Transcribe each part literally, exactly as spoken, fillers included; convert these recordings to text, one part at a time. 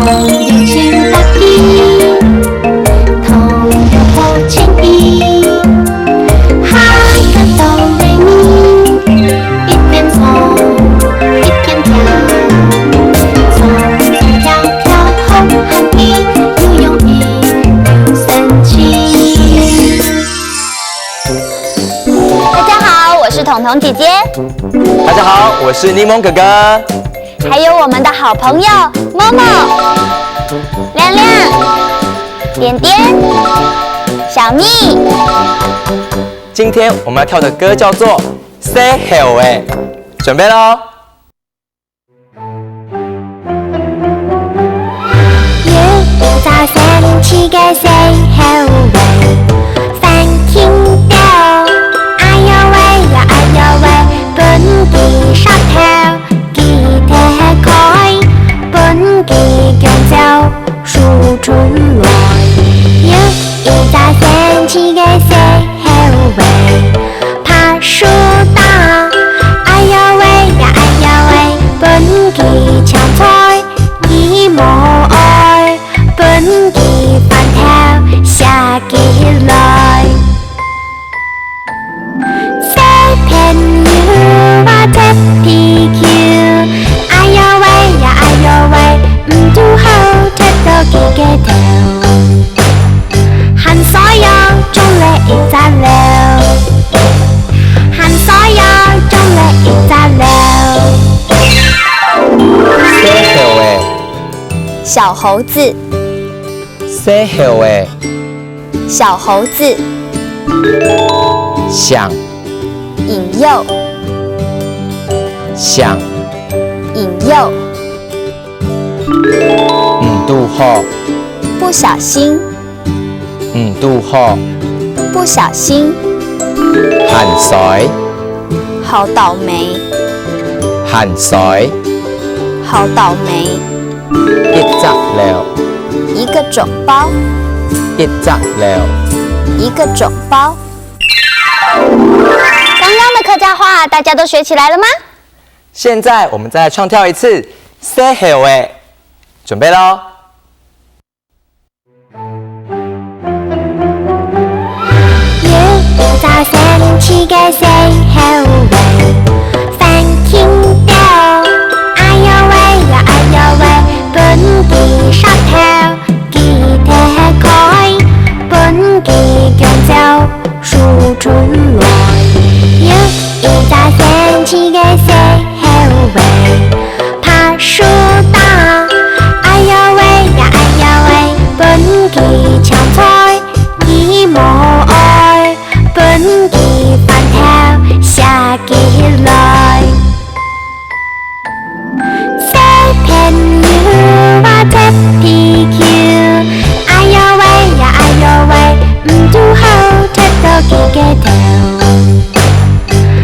朋友请别急，同有好情谊，哈个哆来咪，一边唱一边跳，唱唱跳跳好happy，又容易又生趣。大家好，我是彤彤姐姐。大家好，我是檸檬哥哥。还有我们的好朋友默默、亮亮、点点、小蜜。今天我们要跳的歌叫做《細猴仔》，准备喽。有一隻生趣个細猴仔，翻筋斗，哎喲喂呀哎喲喂，分佢摔頭，佢踢開，分佢捲走，輸出來。有一隻生趣个細猴仔， 爬樹頂，哎喲喂呀哎喲喂，分佢搶菜，佢無愛，分佢飯頭食起來。小朋友啊踢皮球，哎喲喂呀哎喲喂，毋堵好踢到佢个頭。 還所有種了一隻樓，還所有種了一隻樓。細猴仔，小猴子，細猴仔，小猴子，想，引诱，想，引诱，毋堵好，不小心，毋堵好，不小心，還衰，好倒霉，還衰，好倒霉，一隻樓，一个种包，一隻樓，一个种包。刚刚的客家话大家都学起来了吗？现在我们再来唱跳一次《細猴仔》，准备喽。有一隻生趣个細猴仔，翻筋斗，哎喲喂呀哎喲喂，分佢摔頭，佢踢開，分佢捲走，輸出來。有一隻生趣个細猴仔， 爬樹頂，哎喲喂呀哎喲喂，分佢搶菜，佢無愛，分佢飯頭食起來。小朋友啊踢皮球，哎喲喂呀哎喲喂，毋堵好踢到佢个頭。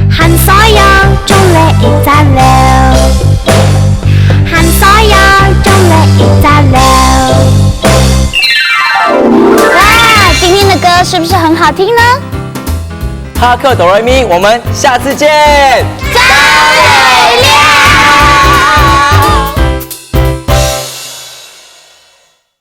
還所有種了一隻樓，還所有種了一隻樓。哇，今天的歌是不是很好听呢？哈克哆来咪，我们下次见。再会。